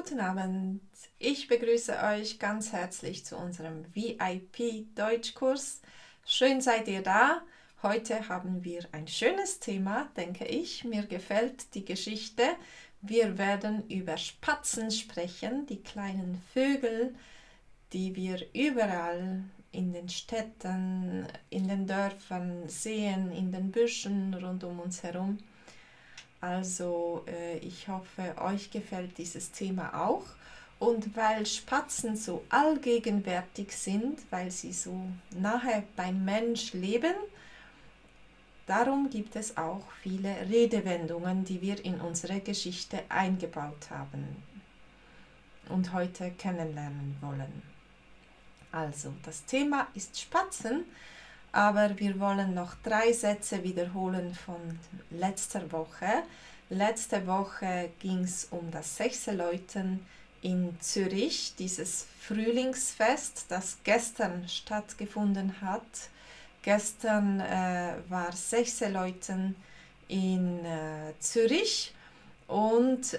Guten Abend, ich begrüße euch ganz herzlich zu unserem VIP-Deutschkurs. Schön seid ihr da. Heute haben wir ein schönes Thema, denke ich. Mir gefällt die Geschichte. Wir werden über Spatzen sprechen, die kleinen Vögel, die wir überall in den Städten, in den Dörfern sehen, in den Büschen rund um uns herum. Also ich hoffe, euch gefällt dieses Thema auch. Und weil Spatzen so allgegenwärtig sind, weil sie so nahe beim Mensch leben, darum gibt es auch viele Redewendungen, die wir in unsere Geschichte eingebaut haben und heute kennenlernen wollen. Also, das Thema ist Spatzen, aber wir wollen noch 3 Sätze wiederholen von letzter Woche. Letzte Woche ging es um das Sechseläuten in Zürich, dieses Frühlingsfest, das gestern stattgefunden hat. Gestern war Sechseläuten in Zürich und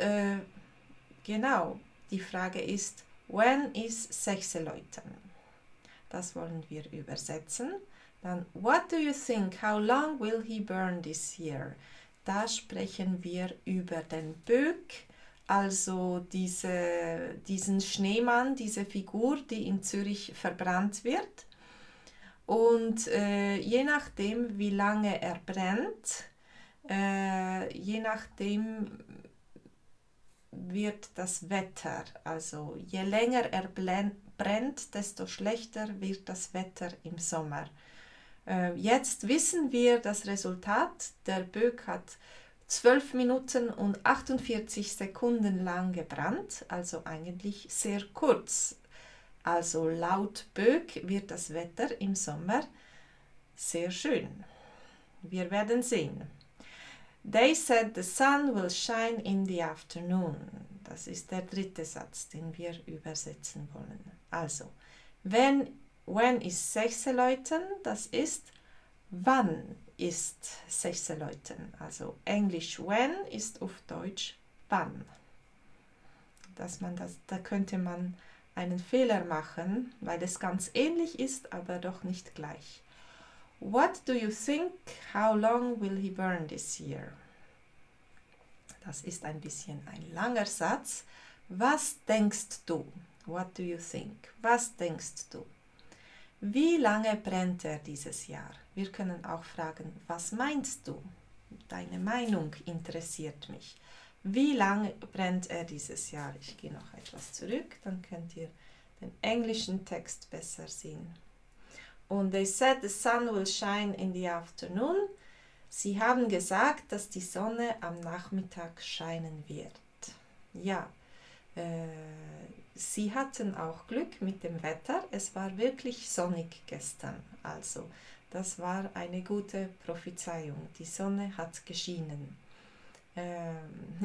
genau, die Frage ist, when is Sechseläuten? Das wollen wir übersetzen. Dann, what do you think? How long will he burn this year? Da sprechen wir über den Böck, also diesen Schneemann, diese Figur, die in Zürich verbrannt wird. Und je nachdem, wie lange er brennt, je nachdem wird das Wetter, also je länger er brennt, desto schlechter wird das Wetter im Sommer. Jetzt wissen wir das Resultat. Der Böck hat 12 Minuten und 48 Sekunden lang gebrannt, also eigentlich sehr kurz. Also laut Böck wird das Wetter im Sommer sehr schön. Wir werden sehen. They said the sun will shine in the afternoon. Das ist der 3. Satz, den wir übersetzen wollen. Also, when ist Sechseläuten, das ist wann ist Sechseläuten. Also Englisch when ist auf Deutsch wann. Da könnte man einen Fehler machen, weil es ganz ähnlich ist, aber doch nicht gleich. What do you think? How long will he burn this year? Das ist ein bisschen ein langer Satz. Was denkst du? What do you think? Was denkst du? Wie lange brennt er dieses Jahr? Wir können auch fragen, was meinst du? Deine Meinung interessiert mich. Wie lange brennt er dieses Jahr? Ich gehe noch etwas zurück, dann könnt ihr den englischen Text besser sehen. Und they said the sun will shine in the afternoon. Sie haben gesagt, dass die Sonne am Nachmittag scheinen wird. Ja, sie hatten auch Glück mit dem Wetter. Es war wirklich sonnig gestern. Also, das war eine gute Prophezeiung. Die Sonne hat geschienen.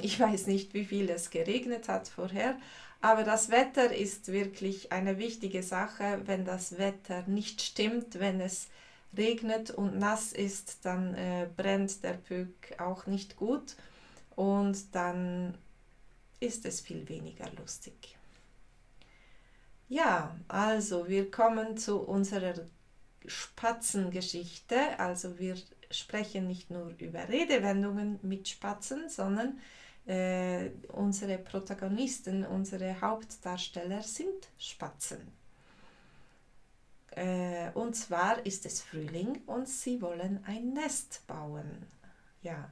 Ich weiß nicht, wie viel es geregnet hat vorher, aber das Wetter ist wirklich eine wichtige Sache. Wenn das Wetter nicht stimmt, wenn es regnet und nass ist, dann brennt der Böck auch nicht gut und dann ist es viel weniger lustig. Ja, also wir kommen zu unserer Spatzengeschichte. Also wir sprechen nicht nur über Redewendungen mit Spatzen, sondern unsere Protagonisten, unsere Hauptdarsteller sind Spatzen. Und zwar ist es Frühling und sie wollen ein Nest bauen. Ja,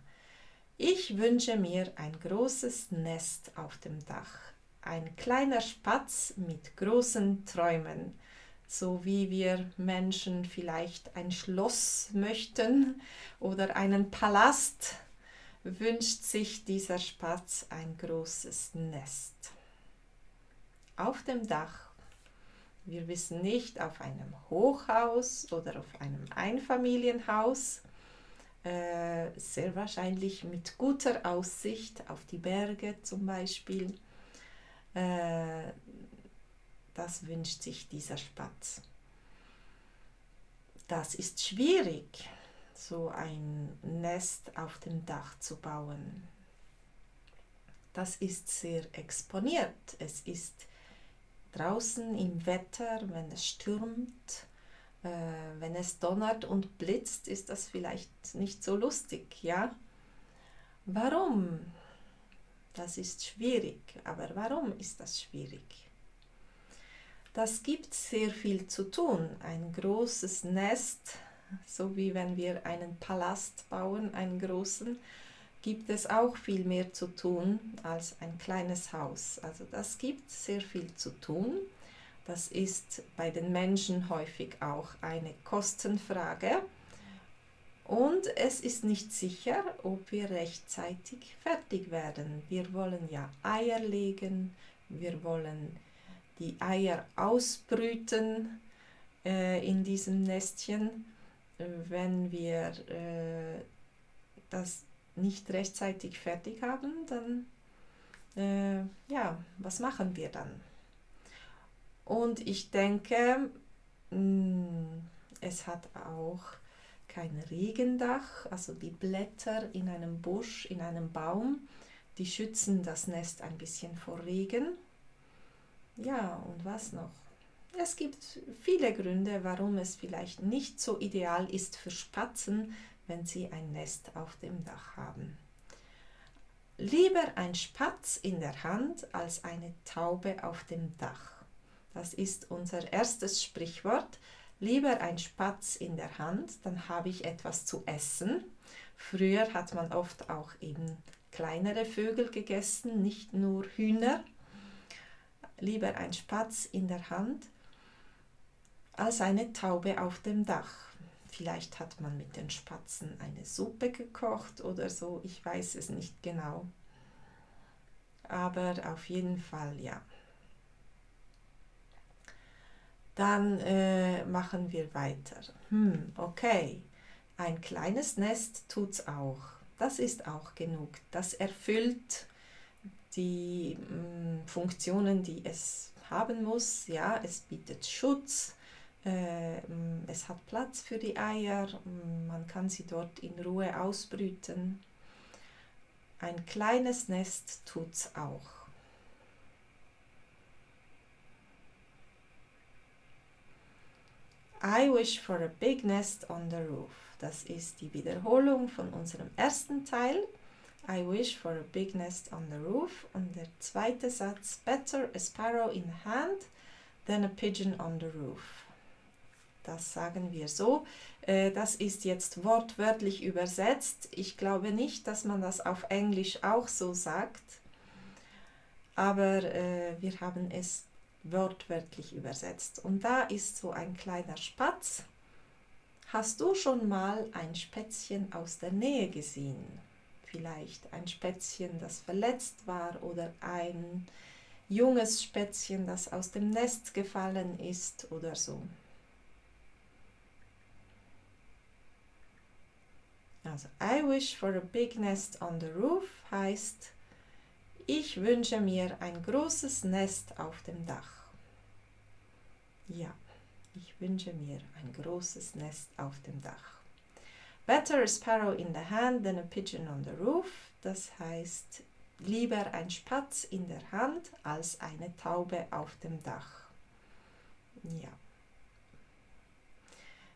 ich wünsche mir ein großes Nest auf dem Dach. Ein kleiner Spatz mit großen Träumen, so wie wir Menschen vielleicht ein Schloss möchten oder einen Palast, wünscht sich dieser Spatz ein großes Nest. Auf dem Dach. Wir wissen nicht, auf einem Hochhaus oder auf einem Einfamilienhaus, sehr wahrscheinlich mit guter Aussicht auf die Berge zum Beispiel. Das wünscht sich dieser Spatz. Das ist schwierig, so ein Nest auf dem Dach zu bauen. das ist sehr exponiert. Es ist draußen im Wetter, wenn es stürmt, wenn es donnert und blitzt, ist das vielleicht nicht so lustig, ja? Warum? Das ist schwierig, aber warum ist das schwierig? Das gibt sehr viel zu tun. Ein großes Nest, so wie wenn wir einen Palast bauen, einen großen, gibt es auch viel mehr zu tun als ein kleines Haus. Also das gibt sehr viel zu tun. Das ist bei den Menschen häufig auch eine Kostenfrage. Und es ist nicht sicher, ob wir rechtzeitig fertig werden. Wir wollen ja Eier legen, wir wollen die Eier ausbrüten in diesem Nestchen. Wenn wir das nicht rechtzeitig fertig haben, dann ja, was machen wir dann? Und ich denke, es hat auch kein Regendach, also die Blätter in einem Busch, in einem Baum, die schützen das Nest ein bisschen vor Regen. Ja, und was noch? Es gibt viele Gründe, warum es vielleicht nicht so ideal ist für Spatzen, wenn sie ein Nest auf dem Dach haben. Lieber ein Spatz in der Hand als eine Taube auf dem Dach. Das ist unser erstes Sprichwort. Lieber ein Spatz in der Hand, dann habe ich etwas zu essen. Früher hat man oft auch eben kleinere Vögel gegessen, nicht nur Hühner. Lieber ein Spatz in der Hand als eine Taube auf dem Dach. Vielleicht hat man mit den Spatzen eine Suppe gekocht oder so, ich weiß es nicht genau. Aber auf jeden Fall ja. Dann machen wir weiter. Okay, ein kleines Nest tut's auch. Das ist auch genug. Das erfüllt die Funktionen, die es haben muss. Ja, es bietet Schutz. Es hat Platz für die Eier, man kann sie dort in Ruhe ausbrüten. Ein kleines Nest tut's auch. I wish for a big nest on the roof. Das ist die Wiederholung von unserem ersten Teil. I wish for a big nest on the roof. Und der zweite Satz, better a sparrow in the hand than a pigeon on the roof. Das sagen wir so. Das ist jetzt wortwörtlich übersetzt. Ich glaube nicht, dass man das auf Englisch auch so sagt, aber wir haben es wortwörtlich übersetzt. Und da ist so ein kleiner Spatz. Hast du schon mal ein Spätzchen aus der Nähe gesehen? Vielleicht ein Spätzchen, das verletzt war oder ein junges Spätzchen, das aus dem Nest gefallen ist oder so. Also, I wish for a big nest on the roof heißt, ich wünsche mir ein großes Nest auf dem Dach. Ja, ich wünsche mir ein großes Nest auf dem Dach. Better a sparrow in the hand than a pigeon on the roof. Das heißt, lieber ein Spatz in der Hand als eine Taube auf dem Dach. Ja.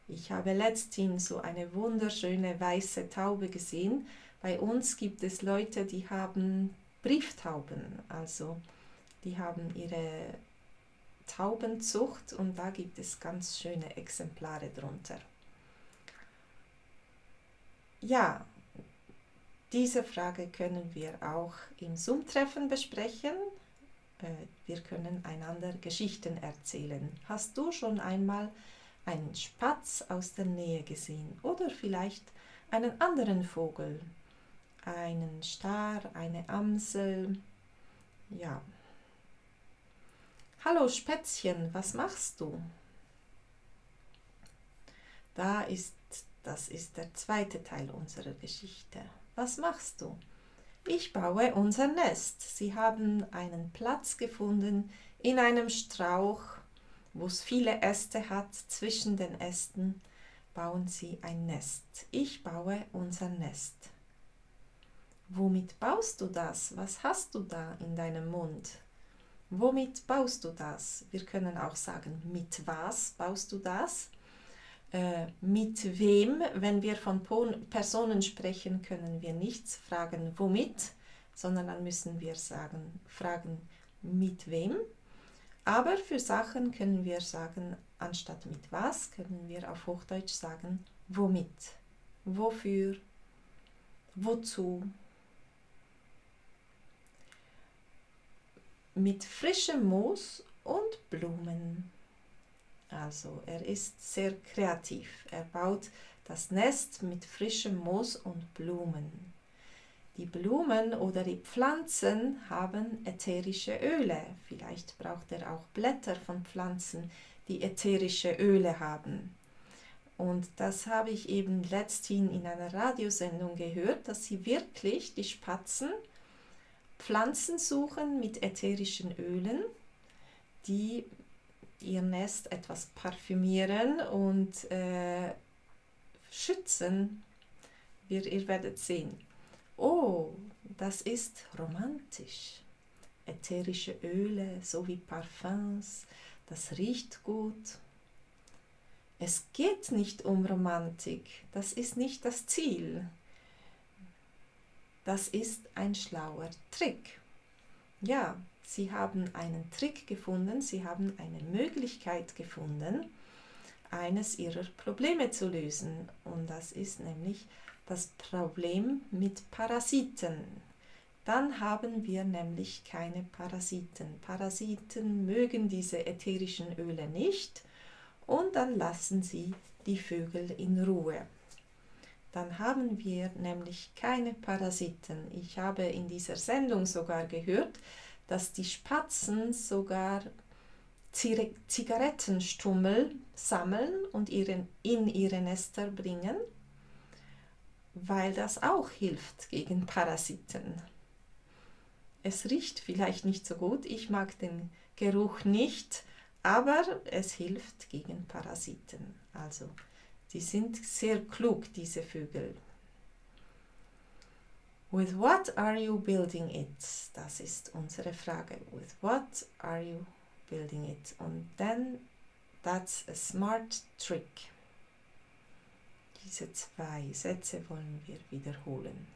Ich habe letztens so eine wunderschöne weiße Taube gesehen. Bei uns gibt es Leute, die haben Brieftauben, also die haben ihre Taubenzucht und da gibt es ganz schöne Exemplare drunter. Ja, diese Frage können wir auch im Zoom-Treffen besprechen. Wir können einander Geschichten erzählen. Hast du schon einmal einen Spatz aus der Nähe gesehen oder vielleicht einen anderen Vogel, einen Star, eine Amsel? Ja. Hallo Spätzchen, was machst du? Das ist der zweite Teil unserer Geschichte. Was machst du? Ich baue unser Nest. Sie haben einen Platz gefunden in einem Strauch, wo es viele Äste hat. Zwischen den Ästen bauen sie ein Nest. Ich baue unser Nest. Womit baust du das? Was hast du da in deinem Mund? Womit baust du das? Wir können auch sagen, mit was baust du das? Mit wem? Wenn wir von Personen sprechen, können wir nicht fragen, womit, sondern dann müssen wir fragen, mit wem. Aber für Sachen können wir sagen, anstatt mit was, können wir auf Hochdeutsch sagen, womit, wofür, wozu. Mit frischem Moos und Blumen. Also er ist sehr kreativ. Er baut das Nest mit frischem Moos und Blumen. Die Blumen oder die Pflanzen haben ätherische Öle. Vielleicht braucht er auch Blätter von Pflanzen, die ätherische Öle haben. Und das habe ich eben letzthin in einer Radiosendung gehört, dass sie wirklich, die Spatzen, Pflanzen suchen mit ätherischen Ölen, die ihr Nest etwas parfümieren und schützen. Ihr werdet sehen. Oh, das ist romantisch. Ätherische Öle sowie Parfums, das riecht gut. Es geht nicht um Romantik, das ist nicht das Ziel. Das ist ein schlauer Trick. Ja, Sie haben einen Trick gefunden, Sie haben eine Möglichkeit gefunden, eines Ihrer Probleme zu lösen. Und das ist nämlich das Problem mit Parasiten. Dann haben wir nämlich keine Parasiten. Parasiten mögen diese ätherischen Öle nicht und dann lassen sie die Vögel in Ruhe. Dann haben wir nämlich keine Parasiten. Ich habe in dieser Sendung sogar gehört, dass die Spatzen sogar Zigarettenstummel sammeln und in ihre Nester bringen, weil das auch hilft gegen Parasiten. Es riecht vielleicht nicht so gut, ich mag den Geruch nicht, aber es hilft gegen Parasiten. Also, die sind sehr klug, diese Vögel. With what are you building it? Das ist unsere Frage. With what are you building it? Und then, that's a smart trick. Diese 2 Sätze wollen wir wiederholen.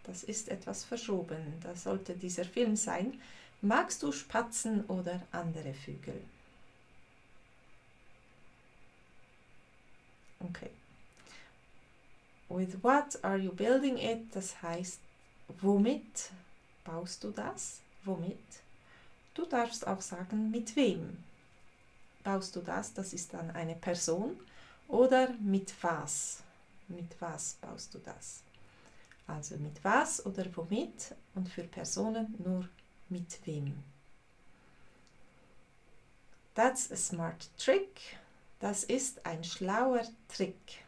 Das ist etwas verschoben. Das sollte dieser Film sein. Magst du Spatzen oder andere Vögel? Okay. With what are you building it? Das heißt, womit baust du das? Womit? Du darfst auch sagen, mit wem baust du das? Das ist dann eine Person. Oder mit was? Mit was baust du das? Also mit was oder womit und für Personen nur mit wem. That's a smart trick. Das ist ein schlauer Trick.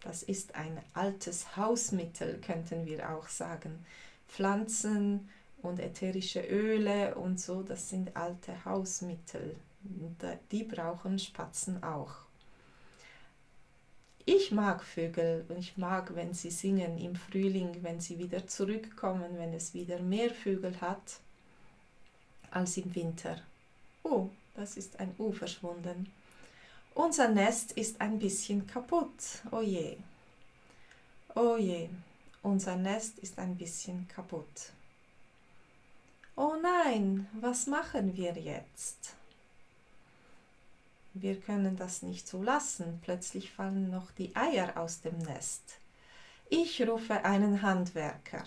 Das ist ein altes Hausmittel, könnten wir auch sagen. Pflanzen und ätherische Öle und so, das sind alte Hausmittel. Die brauchen Spatzen auch. Ich mag Vögel und ich mag, wenn sie singen im Frühling, wenn sie wieder zurückkommen, wenn es wieder mehr Vögel hat als im Winter. Oh, das ist ein U verschwunden. Unser Nest ist ein bisschen kaputt. Oh je. Oh je. Unser Nest ist ein bisschen kaputt. Oh nein, was machen wir jetzt? Wir können das nicht so lassen. Plötzlich fallen noch die Eier aus dem Nest. Ich rufe einen Handwerker.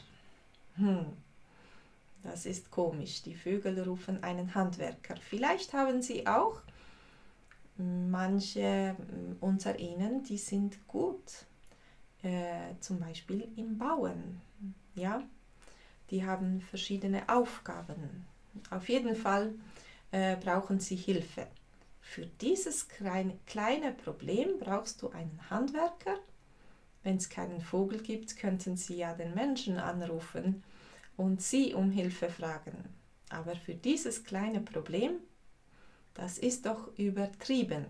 Das ist komisch. Die Vögel rufen einen Handwerker. Vielleicht haben sie auch manche unter ihnen, die sind gut, zum Beispiel im Bauen. Ja? Die haben verschiedene Aufgaben. Auf jeden Fall brauchen sie Hilfe. Für dieses kleine Problem brauchst du einen Handwerker. Wenn es keinen Vogel gibt, könnten sie ja den Menschen anrufen und sie um Hilfe fragen. Aber für dieses kleine Problem, das ist doch übertrieben.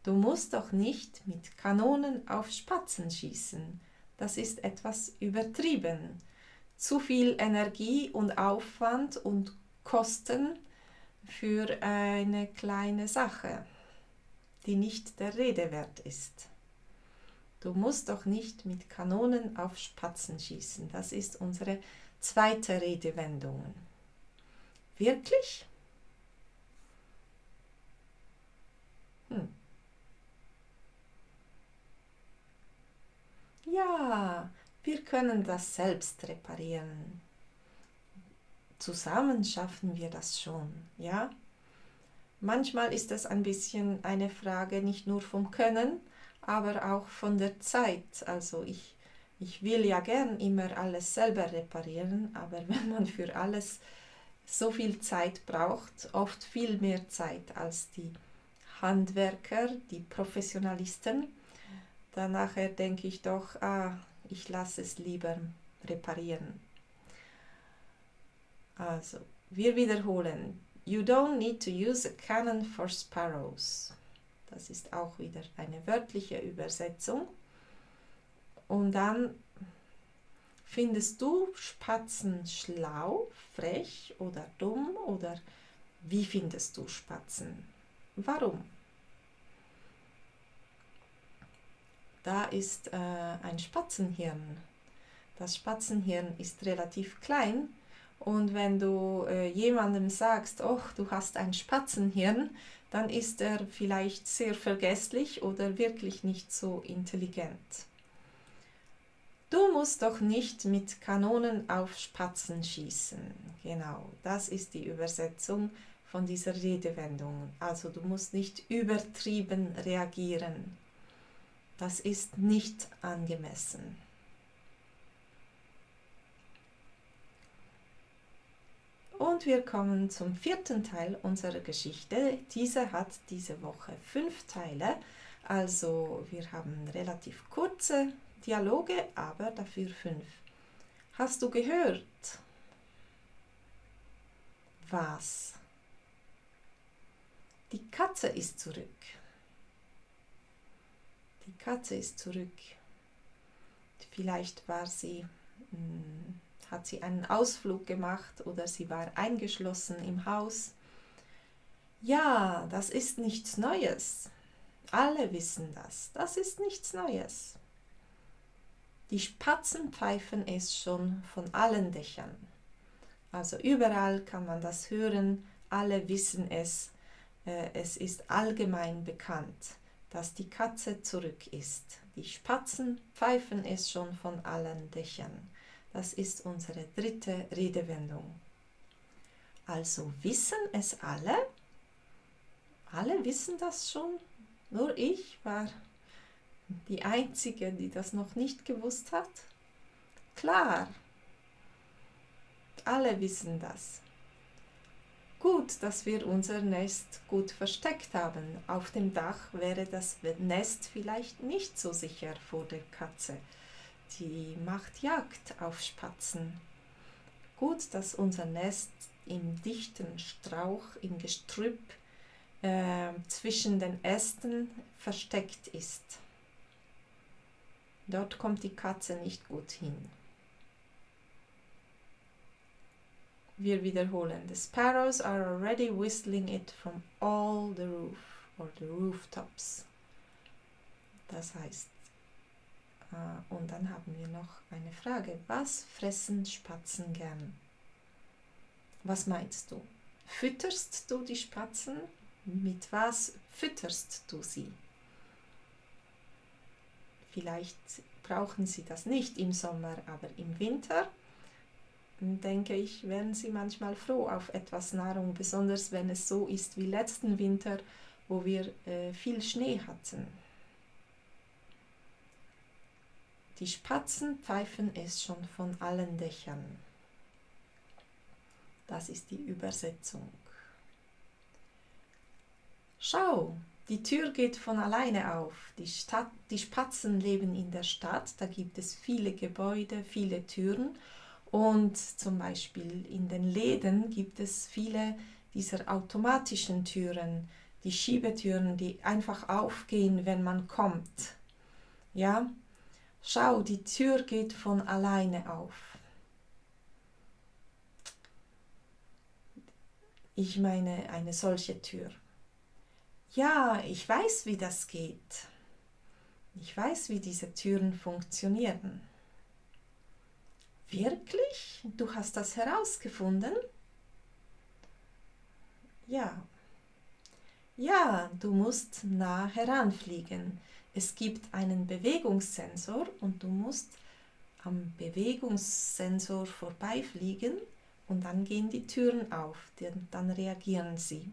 Du musst doch nicht mit Kanonen auf Spatzen schießen. Das ist etwas übertrieben. Zu viel Energie und Aufwand und Kosten für eine kleine Sache, die nicht der Rede wert ist. Du musst doch nicht mit Kanonen auf Spatzen schießen. Das ist unsere zweite Redewendung. Wirklich? Ja, wir können das selbst reparieren. Zusammen schaffen wir das schon, ja? Manchmal ist es ein bisschen eine Frage nicht nur vom Können, aber auch von der Zeit. Also ich will ja gern immer alles selber reparieren, aber wenn man für alles so viel Zeit braucht, oft viel mehr Zeit als die Handwerker, die Professionalisten, dann nachher denke ich doch, ich lasse es lieber reparieren. Also, wir wiederholen. You don't need to use a cannon for sparrows. Das ist auch wieder eine wörtliche Übersetzung. Und dann findest du Spatzen schlau, frech oder dumm oder wie findest du Spatzen? Warum? Da ist ein Spatzenhirn. Das Spatzenhirn ist relativ klein und wenn du jemandem sagst, oh, du hast ein Spatzenhirn, dann ist er vielleicht sehr vergesslich oder wirklich nicht so intelligent. Du musst doch nicht mit Kanonen auf Spatzen schießen. Genau, das ist die Übersetzung von dieser Redewendung. Also du musst nicht übertrieben reagieren. Das ist nicht angemessen. Und wir kommen zum vierten Teil unserer Geschichte. Diese hat diese Woche 5 Teile. Also wir haben relativ kurze Dialoge, aber dafür 5. Hast du gehört? Was? Die Katze ist zurück. Die Katze ist zurück. Vielleicht hat sie einen Ausflug gemacht oder sie war eingeschlossen im Haus. Ja, das ist nichts Neues. Alle wissen das. Das ist nichts Neues. Die Spatzen pfeifen es schon von allen Dächern. Also überall kann man das hören. Alle wissen es. Es ist allgemein bekannt, dass die Katze zurück ist. Die Spatzen pfeifen es schon von allen Dächern. Das ist unsere dritte Redewendung. Also wissen es alle? Alle wissen das schon? Nur ich war die Einzige, die das noch nicht gewusst hat? Klar, alle wissen das. Gut, dass wir unser Nest gut versteckt haben. Auf dem Dach wäre das Nest vielleicht nicht so sicher vor der Katze. Die macht Jagd auf Spatzen. Gut, dass unser Nest im dichten Strauch, im Gestrüpp, zwischen den Ästen versteckt ist. Dort kommt die Katze nicht gut hin. Wir wiederholen. The sparrows are already whistling it from all the roof or the rooftops. Das heißt, und dann haben wir noch eine Frage. Was fressen Spatzen gern? Was meinst du? Fütterst du die Spatzen? Mit was fütterst du sie? Vielleicht brauchen sie das nicht im Sommer, aber im Winter, denke ich, wären sie manchmal froh auf etwas Nahrung, besonders wenn es so ist wie letzten Winter, wo wir viel Schnee hatten. Die Spatzen pfeifen es schon von allen Dächern. Das ist die Übersetzung. Schau, die Tür geht von alleine auf. Die Spatzen leben in der Stadt, da gibt es viele Gebäude, viele Türen und zum Beispiel in den Läden gibt es viele dieser automatischen Türen, die Schiebetüren, die einfach aufgehen, wenn man kommt. Ja, schau, die Tür geht von alleine auf. Ich meine eine solche Tür. Ja, ich weiß, wie das geht. Ich weiß, wie diese Türen funktionieren. Wirklich? Du hast das herausgefunden? Ja. Ja, du musst nah heranfliegen. Es gibt einen Bewegungssensor und du musst am Bewegungssensor vorbeifliegen und dann gehen die Türen auf, dann reagieren sie.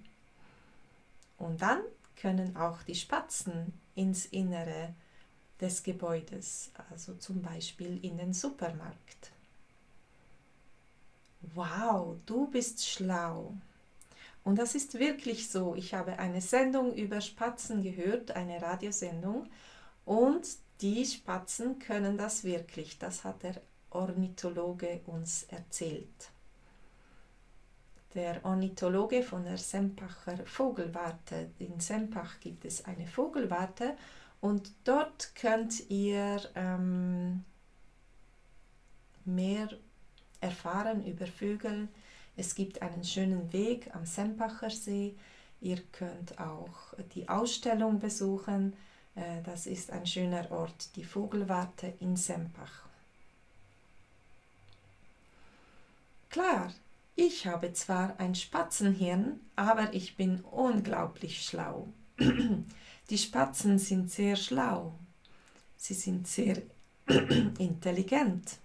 Und dann können auch die Spatzen ins Innere des Gebäudes, also zum Beispiel in den Supermarkt. Wow, du bist schlau. Und das ist wirklich so. Ich habe eine Sendung über Spatzen gehört, eine Radiosendung, und die Spatzen können das wirklich. Das hat der Ornithologe uns erzählt. Der Ornithologe von der Sempacher Vogelwarte. In Sempach gibt es eine Vogelwarte und dort könnt ihr mehr erfahren über Vögel. Es gibt einen schönen Weg am Sempacher See. Ihr könnt auch die Ausstellung besuchen. Das ist ein schöner Ort, die Vogelwarte in Sempach. Klar, ich habe zwar ein Spatzenhirn, aber ich bin unglaublich schlau. Die Spatzen sind sehr schlau. Sie sind sehr intelligent.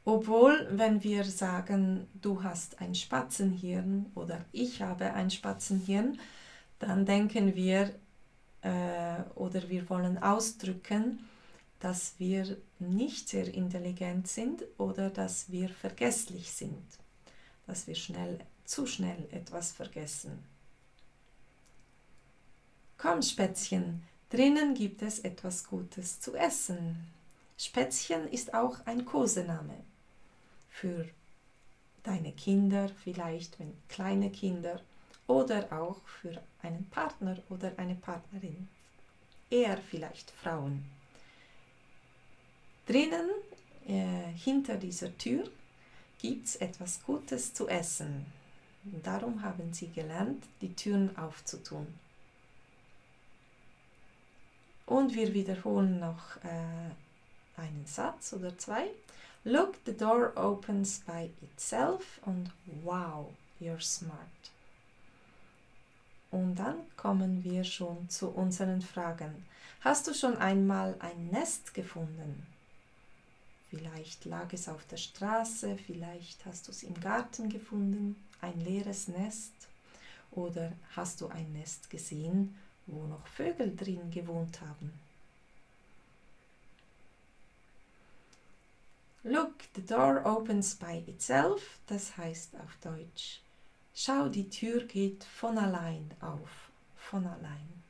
Obwohl, wenn wir sagen, du hast ein Spatzenhirn oder ich habe ein Spatzenhirn, dann denken wir oder wir wollen ausdrücken, dass wir nicht sehr intelligent sind oder dass wir vergesslich sind, dass wir zu schnell etwas vergessen. Komm, Spätzchen, drinnen gibt es etwas Gutes zu essen. Spätzchen ist auch ein Kosename für deine Kinder, vielleicht wenn kleine Kinder, oder auch für einen Partner oder eine Partnerin, eher vielleicht Frauen. Drinnen, hinter dieser Tür, gibt es etwas Gutes zu essen. Darum haben sie gelernt, die Türen aufzutun. Und wir wiederholen noch einen Satz oder zwei. Look, the door opens by itself und wow, you're smart. Und dann kommen wir schon zu unseren Fragen. Hast du schon einmal ein Nest gefunden? Vielleicht lag es auf der Straße, vielleicht hast du es im Garten gefunden, ein leeres Nest. Oder hast du ein Nest gesehen, wo noch Vögel drin gewohnt haben? Look, the door opens by itself, das heißt auf Deutsch, schau, die Tür geht von allein auf, von allein.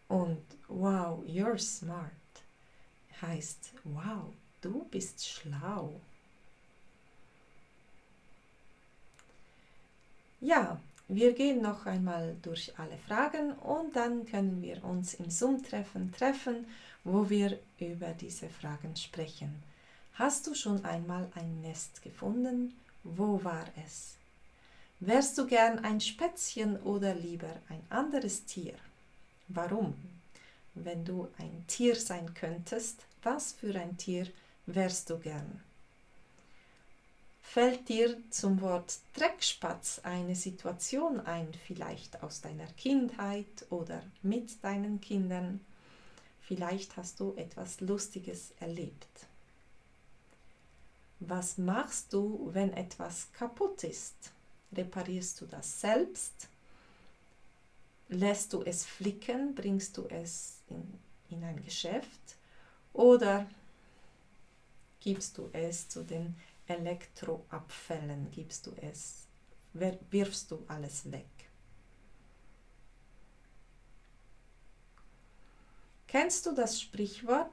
Und wow, you're smart heißt, wow, du bist schlau. Ja, wir gehen noch einmal durch alle Fragen und dann können wir uns im Zoom-Treffen treffen, wo wir über diese Fragen sprechen. Hast du schon einmal ein Nest gefunden? Wo war es? Wärst du gern ein Spätzchen oder lieber ein anderes Tier? Warum? Wenn du ein Tier sein könntest, was für ein Tier wärst du gern? Fällt dir zum Wort Dreckspatz eine Situation ein, vielleicht aus deiner Kindheit oder mit deinen Kindern? Vielleicht hast du etwas Lustiges erlebt. Was machst du, wenn etwas kaputt ist? Reparierst du das selbst? Lässt du es flicken? Bringst du es in ein Geschäft? Oder gibst du es zu den Elektroabfällen, wirfst du alles weg? Kennst du das Sprichwort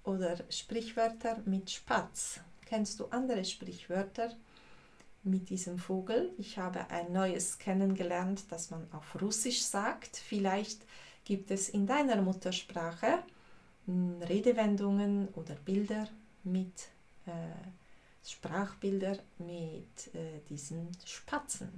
oder Sprichwörter mit Spatz? Kennst du andere Sprichwörter mit diesem Vogel. Ich habe ein neues kennengelernt, das man auf Russisch sagt. Vielleicht gibt es in deiner Muttersprache Redewendungen oder Bilder mit Sprachbilder mit diesen Spatzen.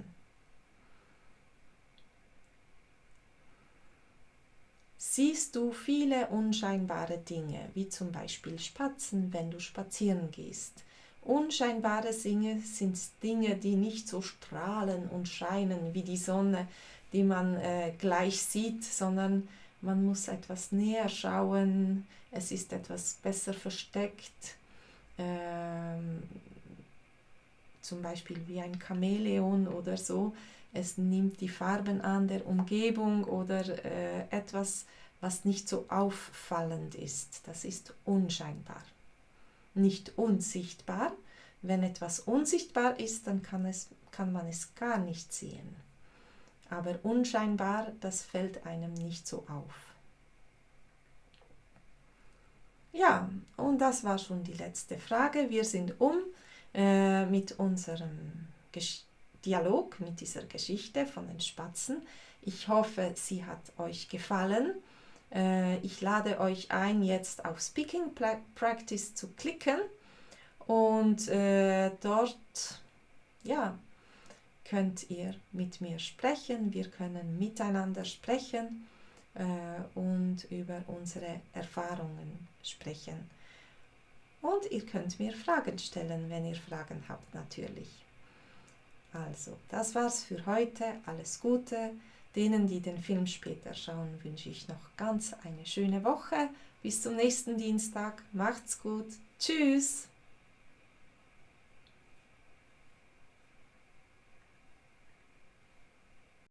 Siehst du viele unscheinbare Dinge, wie zum Beispiel Spatzen, wenn du spazieren gehst? Unscheinbare Dinge sind Dinge, die nicht so strahlen und scheinen wie die Sonne, die man gleich sieht, sondern man muss etwas näher schauen, es ist etwas besser versteckt, zum Beispiel wie ein Chamäleon oder so. Es nimmt die Farben an der Umgebung oder etwas, was nicht so auffallend ist. Das ist unscheinbar. Nicht unsichtbar. Wenn etwas unsichtbar ist, dann kann man es gar nicht sehen. Aber unscheinbar, das fällt einem nicht so auf. Ja, und das war schon die letzte Frage. Wir sind mit unserem Dialog, mit dieser Geschichte von den Spatzen. Ich hoffe, sie hat euch gefallen. Ich lade euch ein, jetzt auf Speaking Practice zu klicken und dort könnt ihr mit mir sprechen. Wir können miteinander sprechen und über unsere Erfahrungen sprechen. Und ihr könnt mir Fragen stellen, wenn ihr Fragen habt, natürlich. Also, das war's für heute. Alles Gute. Denen, die den Film später schauen, wünsche ich noch ganz eine schöne Woche. Bis zum nächsten Dienstag. Macht's gut. Tschüss.